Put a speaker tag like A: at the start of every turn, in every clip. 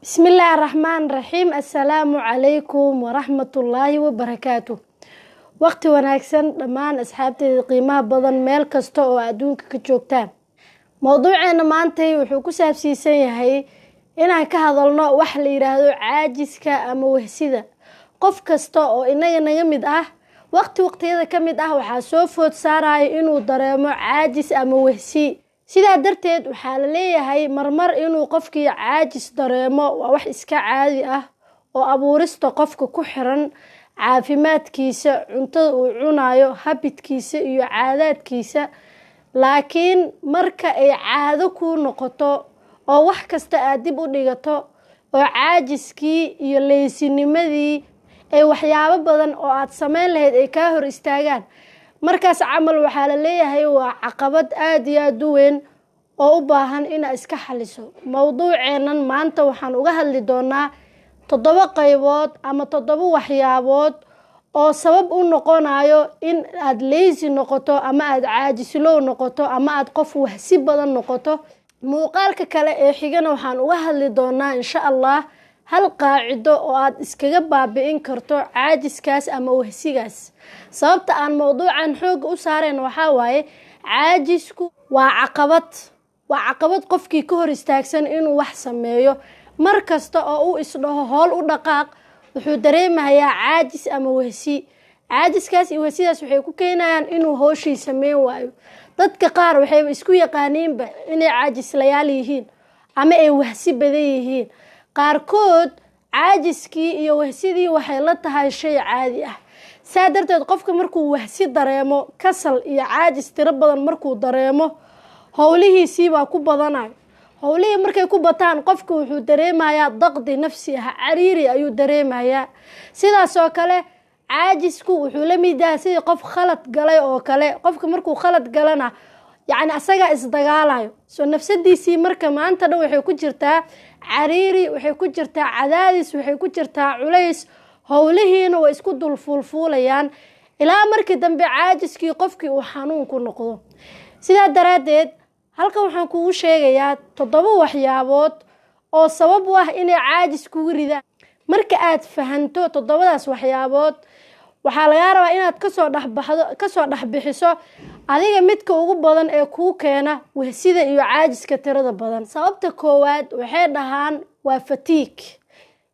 A: Bismillaahi raxmaan raxiim. Assalaamu calaykum waraxmatullaahi wabarakaatu. Waqti wanaagsan dhammaan asxaabteeda qiimaha badan, meel kasta oo adduunka ka joogtaan. Mowduuceena maantay wuxuu ku saabsiisan yahay inaan ka hadalno wax la yidhaahdo caajiska ama wehsida. Qof kasta oo inaga naga mid ah, waqti waqtiyada ka mid ah, waxaa soo food saaraya inuu dareemo caajis ama wehsi. Sidaa darteed waxaa la leeyahay marmar inuu qofkii caajis dareemo waa wax iska caadi ah oo abuurista qofka ku xiran, caafimaadkiisa, cuntada uu cunayo, habitkiisa iyo caadaadkiisa. Laakiin marka ay caado kuu noqoto oo wax kasta aad dib u dhigato oo caajiskii iyo lazy-nimadii ay waxyaabo badan oo aad sameyn lahayd ay kaa hor istaagaan, markaas camal waxaa la leeyahay waa caqabad aada iyo aada u weyn oo u baahan inaad iska xaliso. Mowduuceennan maanta waxaan uga hadli doonaa 7 qaybood ama 7 waxyaabood oo sabab u noqonayo in aad lazy noqoto ama aada caajislow noqoto ama aad qof wahsi badan noqoto. Muuqaalka kale ee xigana waxaan uga hadli doonaa, insha Allah, hal qaacido oo aad iskaga baabi'in karto caajiskaas ama wahsigaas. Sababta aan mowduucan xoogga u saareen waxaa waaye caajisku waa caqabad, waa caqabad qofkii ka hor istaagsan inuu wax sameeyo. Mar kasta oo uu isdhaho hool u dhaqaaq, wuxuu dareemayaa caajis ama wahsi. Caajiskaas iyo wahsidaas waxay ku keenayaan inuu hooshii sameyn waayo. Dadka qaar waxayba isku yaqaaniinba inay caajislayaal yihiin ama ay wahsi badan yihiin. Qaarkood caajiskii iyo wahsidii waxay la tahay shay caadi ah. Saa darteed qofka markuu wahsi dareemo, kasal iyo caajis tiro badan markuu dareemo, howlihiisiibaa ku badanayo. Howlihii markay ku bataan, qofka wuxuu dareemayaa daqdi nafsi ah, cariiri ayuu dareemayaa. Sidaas oo kale caajisku wuxuu la mid yahay sidii qof khalad galay oo kale. Qofka markuu khalad galana, yacni asagaa isdagaalayo soo nafsadiisii. Marka maanta dhan waxay ku jirtaa cariiri, waxay ku jirtaa cadaadis, waxay ku jirtaa culays. Howlihiina way isku dul fuulfuulayaan ilaa markii dambe caajiskii qofkii uu xanuun ku noqdo. Sidaa daraaddeed halkan waxaan kugu sheegayaa 7 waxyaabood oo sabab u ah inay caajis kugu ridaan. Marka aad fahanto 7daas waxyaabood, waxaa lagaa rabaa inaad kasoo dhexbaxdo, kasoo dhexbixiso adiga midka ugu badan ee kuu keena wehsida iyo caajiska tirada badan. Sababta koowaad waxay dhahaan waa fatigue,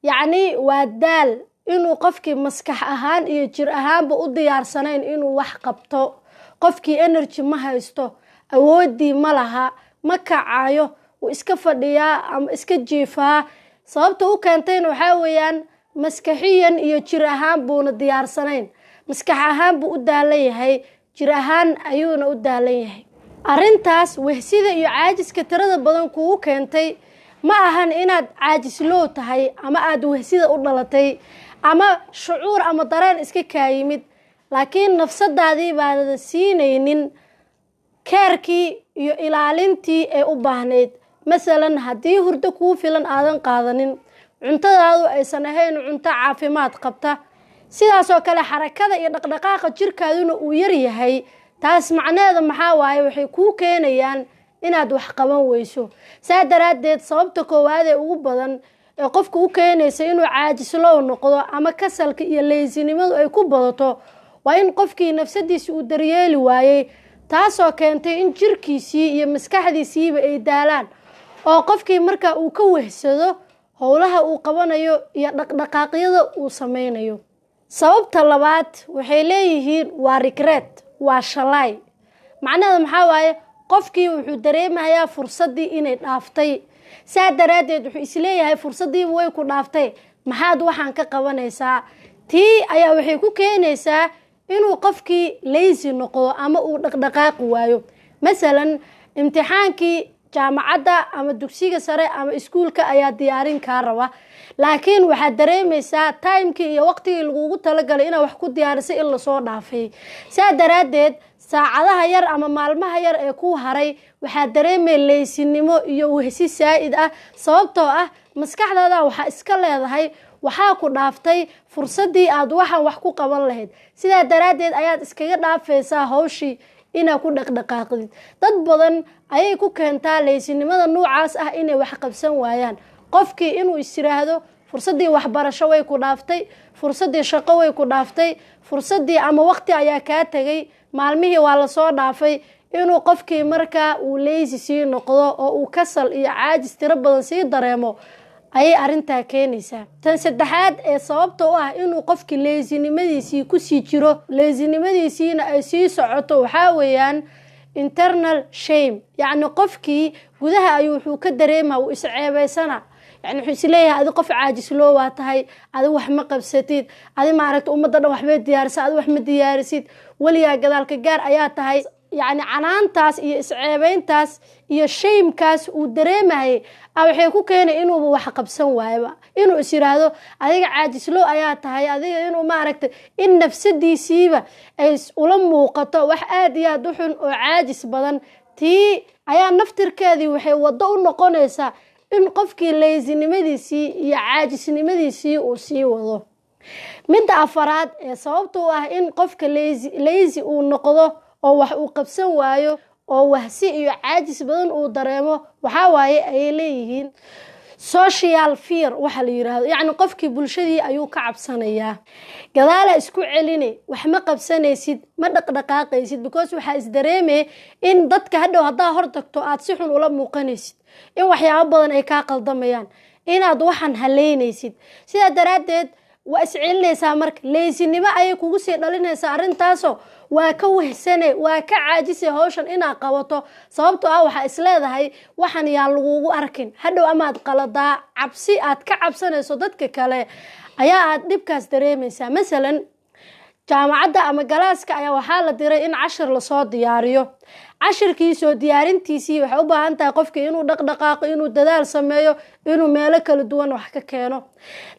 A: yacni waa daal, inuu qofkii maskax ahaan iyo jir ahaanba u diyaarsanayn inuu wax qabto. Qofkii energy ma haysto, awooddii ma laha, ma kacayo, wuu iska fadhiyaa ama iska jiifaa. Sababta u keentayna waxaa weeyaan maskaxiyan iyo jir ahaan buuna diyaarsanayn. Maskax ahaan buu u daalan yahay, jir ahaan ayuuna u daalan yahay. Arrintaas wehsida iyo caajiska tirada badan kugu keentay ma ahan inaad caajisloow tahay ama aada wehsida u dhalatay ama shucuur ama dareen iska kaayimid, laakiin nafsadaadii baadada siinaynin care-kii iyo ilaalintii ay u baahnayd. Masalan, haddii hurdo kuu filan aadan qaadanin, cuntadaadu aysan ahayn cunto caafimaad qabta, sidaasoo kale xarakada iyo dhaqdhaqaaqa jirkaaduna uu yar yahay, taas macnaheeda maxaa waaye? Waxay kuu keenayaan inaad wax qaban weyso. Saa daraaddeed sababta koowaad ee ugu badan ee qofka u keenaysa inuu caajislow noqdo ama kasalka iyo lazy-nimadu ay ku badato waa in qofkii nafsadiisi uu daryeeli waayey, taasoo keentay in jirkiisii iyo maskaxdiisiiba ay daalaan oo qofkii marka uu ka wehsado howlaha uu qabanayo iyo dhaqdhaqaaqyada uu sameynayo. Sababta labaad waxay leeyihiin waa regret, waa shalaay. Macnaheeda maxaa waaye? Qofkii wuxuu dareemayaa fursaddii inay dhaaftay. Saa daraaddeed wuxuu isleeyahay fursaddiiba way ku dhaaftay, maxaad waxaan ka qabanaysaa? Tii ayaa waxay ku keenaysaa inuu qofkii lazy noqdo ama uu dhaqdhaqaaqi waayo. Masalan, imtixaankii jaamacadda ama dugsiga sare ama iskuulka ayaa diyaarin kaa raba, laakiin waxaad dareemaysaa time-kii iyo waqtigii lagugu talagalay inaad wax ku diyaarisay in lasoo dhaafay. Saa daraaddeed saacadaha yar ama maalmaha yar ee kuu haray waxaad dareemay lazy-nimo iyo wehsi saa'id ah, sababtoo ah maskaxdaada waxaa iska leedahay waxaa ku dhaaftay fursaddii aad waxan wax ku qaban lahayd. Sidaa daraaddeed ayaad iskaga dhaafaysaa hawshii inaad ku dhaqdhaqaaqdid. Dad badan ayay ku keentaa lazy-nimada nuucaas ah inay wax qabsan waayaan. Qofkii inuu is yiraahdo fursaddii waxbarasho way ku dhaaftay, fursaddii shaqo way ku dhaaftay, fursaddii ama waqti ayaa kaa tegay, maalmihii waa lasoo dhaafay, inuu qofkii markaa uu lazy sii noqdo oo uu kasal iyo caajis tiro badan sii dareemo ayay arrintaa keenaysaa. Tan saddexaad ee sababta u ah inuu qofkii lazynimadiisii kusii jiro, lazynimadiisiina ay sii socoto, waxaa weeyaan internal shame. Yacni qofkii gudaha ayuu wuxuu ka dareema uu isceebeysana. Yani wuxuu isleeyahay adi qof caajisloo waa tahay, adi wax ma qabsatid, adi maaragta ummadda dhan waxbay diyaarisa, adi wax ma diyaarisid, weligaa gadaalka gaar ayaa tahay. Yacni canaantaas iyo isceebeyntaas iyo shamekaas uu dareemayay a waxay ku keenay inuuba wax qabsan waayaba, inuu is yiraahdo adiga caajislo ayaa tahay, adiga inuu maaragtay in nafsadiisiiba ay ula muuqato wax aada iyo aada u xun oo caajis badan. Tii ayaa naftirkeedii waxay waddo u noqonaysaa in qofkii lazynimadiisii iyo caajisnimadiisii uu sii wado. Midda afaraad ee sababta u ah in qofka lazy uu noqdo oo wax uu qabsan waayo oo wahsi iyo caajis badan uu dareemo, waxaa waaye ayay leeyihiin social fear waxa la yiraahdo. Yacni qofkii bulshadii ayuu ka cabsanayaa, gadaala isku celine, wax ma qabsanaysid, ma dhaqdhaqaaqaysid, because waxaa isdareemay in dadka hadhow haddaa hor tagto aad si xun ula muuqanaysid, in waxyaabo badan ay kaa qaldamayaan, inaad waxan haleynaysid. Sidaa daraaddeed waa iscelinaysaa. Marka lazynimo ayay kugu sii dhalinaysaa arrintaasoo waa ka wehsane, waa ka caajisay hawshan inaad qabato, sababtoo ah waxaa isleedahay waxan yaa lagugu arkin hadhow amaad qaladaa. Cabsi aad ka cabsanayso dadka kale ayaa aad dhibkaas dareemaysaa. Masalan, jaamacadda ama classka ayaa waxaa la diray in cashir lasoo diyaariyo. Cashirkii soo diyaarintiisii waxay u baahan tahay qofkii inuu dhaqdhaqaaqo, inuu dadaal sameeyo, inuu meelo kala duwan wax ka keeno.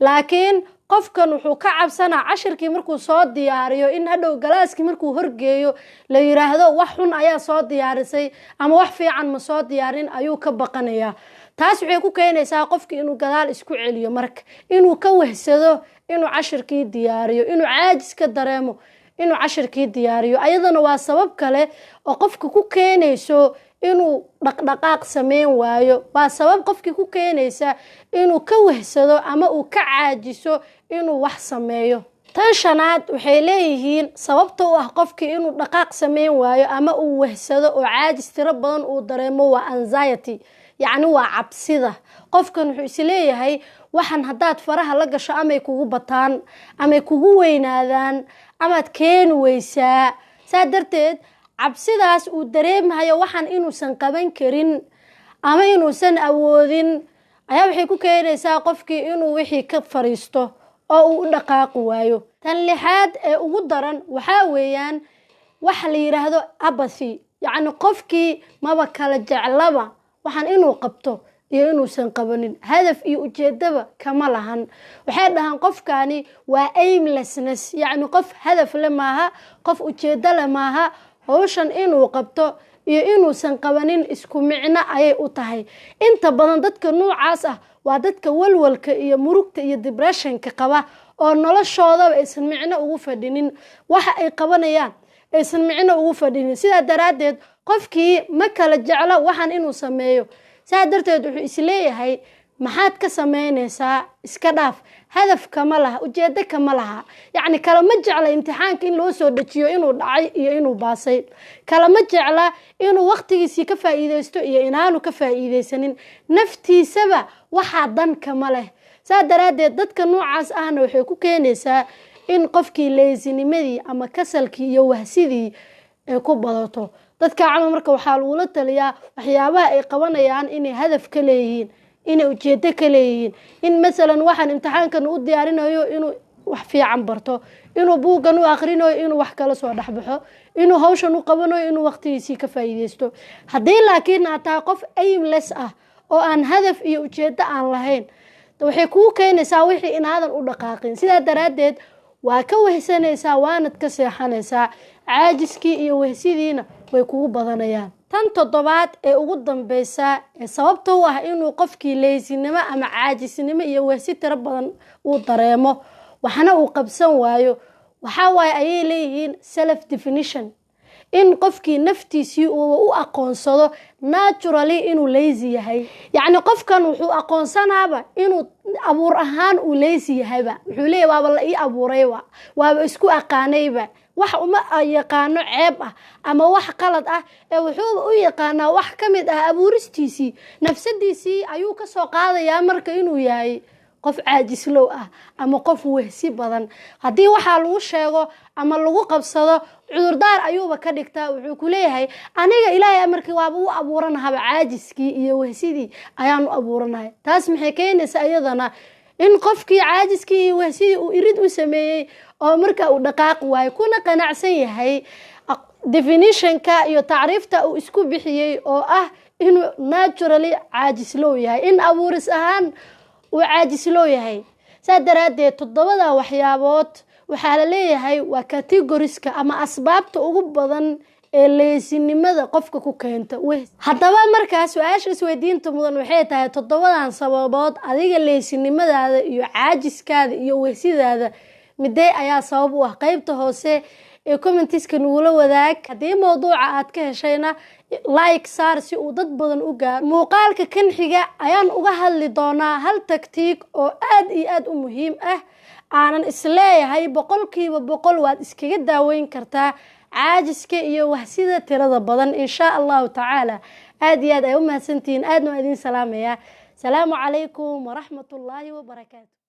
A: Laakiin qofkan wuxuu ka cabsanaa cashirkii markuu soo diyaariyo in hadhow classkii markuu horgeeyo la yiraahdo wax xun ayaa soo diyaarisay ama wax fiican ma soo diyaarin ayuu ka baqanayaa. Taas waxay ku keenaysaa qofkii inuu gadaal isku celiyo, marka inuu ka wehsado inuu cashirkii diyaariyo, inuu caajis ka dareemo inuu cashirkii diyaariyo. Ayadana waa sabab kale oo qofka ku keenayso inuu dhaqdhaqaaq sameyn waayo, waa sabab qofkii ku keenaysa inuu ka wehsado ama uu ka caajiso inuu wax sameeyo. Tan shanaad waxay leeyihiin sababta u ah qofkii inuu dhaqaaq sameyn waayo ama uu wehsado oo caajis tiro badan uu dareemo waa anxiety, yacni waa cabsida. Qofkan wuxuu isleeyahay waxan haddaad faraha la gasho amay kugu bataan, amay kugu weynaadaan, amaad keeni weysaa. Saa darteed cabsidaas uu dareemahayo waxan inuusan qaban karin ama inuusan awoodin ayaa waxay ku keenaysaa qofkii inuu wixii ka fariisto oo uu u dhaqaaqi waayo. Tan lixaad ee ugu daran waxaa weeyaan waxa la yidhaahdo apathy. Yacni qofkii maba kala jeclaba waxaan inuu qabto iyo inuusan qabanin, hadaf iyo ujeedaba kama lahan. Waxay dhahaan qofkani waa aimlessness, yacni qof hadaf le maaha, qof ujeedo le maaha. Hawshan inuu qabto iyo inuusan qabanin isku micno ayay u tahay. Inta badan dadka noocaas ah waa dadka walwalka iyo murugta iyo depressionka qaba oo noloshoodaba aysan micno ugu fadhinin, waxa ay qabanayaan aysan micno ugu fadhinin. Sidaa daraaddeed qofkii ma kala jeclo waxan inuu sameeyo. Saa darteed wuxuu isleeyahay maxaad ka sameynaysaa, iska dhaaf. Hadaf kama laha, ujeedo kama laha. Yacni kalama jecla imtixaanka in loo soo dejiyo inuu dhacay iyo inuu baasay, kalama jecla inuu waqtigiisii ka faa'iideysto iyo inaanu ka faa'iideysanin, naftiisaba waxaa dan kama leh. Saa daraaddeed dadka noocaas ahna waxay ku keenaysaa in qofkii lazynimadii ama kasalkii iyo wahsidii ay ku badato. Dadka camal marka waxaa lagula taliyaa waxyaabaha ay qabanayaan inay hadaf ka leeyihiin, inay ujeedo ka leeyihiin, in masalan waxaan imtixaankan u diyaarinayo inuu wax fiican barto, inuu buuggan u akrinayo inuu wax kala soo dhexbaxo, inuu hawshan u qabanayo inuu waqtigiisii ka faa'iideysto. Haddii laakiin aad tahay qof aimless ah oo aan hadaf iyo ujeedo aan lahayn, waxay kuu keenaysaa wixii inaadan u dhaqaaqin. Sidaa daraaddeed waa ka wehsanaysaa, waanad ka seexanaysaa, caajiskii iyo wehsidiina way kugu badanayaan. Tan toddobaad ee ugu dambeysa ee sababta u ah inuu qofkii lazynimo ama caajisnimo iyo wehsi tiro badan uu dareemo waxna uu qabsan waayo waxaa waaye ayay leeyihiin self definition. In qofkii naftiisii uu u aqoonsado naturally inuu lazy yahay. Yacni qofkan wuxuu aqoonsanaaba inuu abuur ahaan uu lazy yahayba. Wuxuu leeyahy, waaba la ii abuurayba, waaba isku aqaanayba. Wax uma yaqaano ceeb ah ama wax qalad ah, ee wuxuuba u yaqaanaa wax ka mid ah abuuristiisii. Nafsadiisii ayuu kasoo qaadayaa marka inuu yahay qof caajislow ah ama qof wehsi badan. Haddii waxaa lagu sheego ama lagu qabsado, cudurdaar ayuuba ka dhigtaa. Wuxuu ku leeyahay, aniga Ilaahay amarkii waaba u abuuranahaba, caajiskii iyo wehsidii ayaan u abuuranahay. Taas maxay keenaysaa iyadana? In qofkii caajiskii iyo wehsidii uu irid u sameeyey oo marka uu dhaqaaqi waayo, kuna qanacsan yahay definitionka iyo tacriifta uu isku bixiyey oo ah inuu naturally caajislow yahay, in abuuris ahaan uu caajislow yahay. Saa daraaddeed, toddobada waxyaabood waxaa la leeyahay waa categorieska ama asbaabta ugu badan ee lazynimada qofka ku keenta. Haddaba markaa su-aasha isweydiinta mudan waxay tahay, toddobadan sababood adiga lazynimadaada iyo caajiskaada iyo wehsidaada midee ayaa sabab u ah? Qeybta hoose ee commentiska nagula wadaag. Haddii mawduuca aad ka heshayna, like saar si uu dad badan u gaaro. Muuqaalka kan xiga ayaan uga hadli doonaa hal tactic oo aad iyo aada u muhiim ah, aanan isleeyahay 100% waad iskaga daaweyn kartaa caajiska iyo wahsida tirada badan, insha Allahu tacaala. Aad iyo aad ay u mahadsantihiin, aadna waa idiin salaamayaa. Salaamu calaykum waraxmat ullaahi wabarakaatu.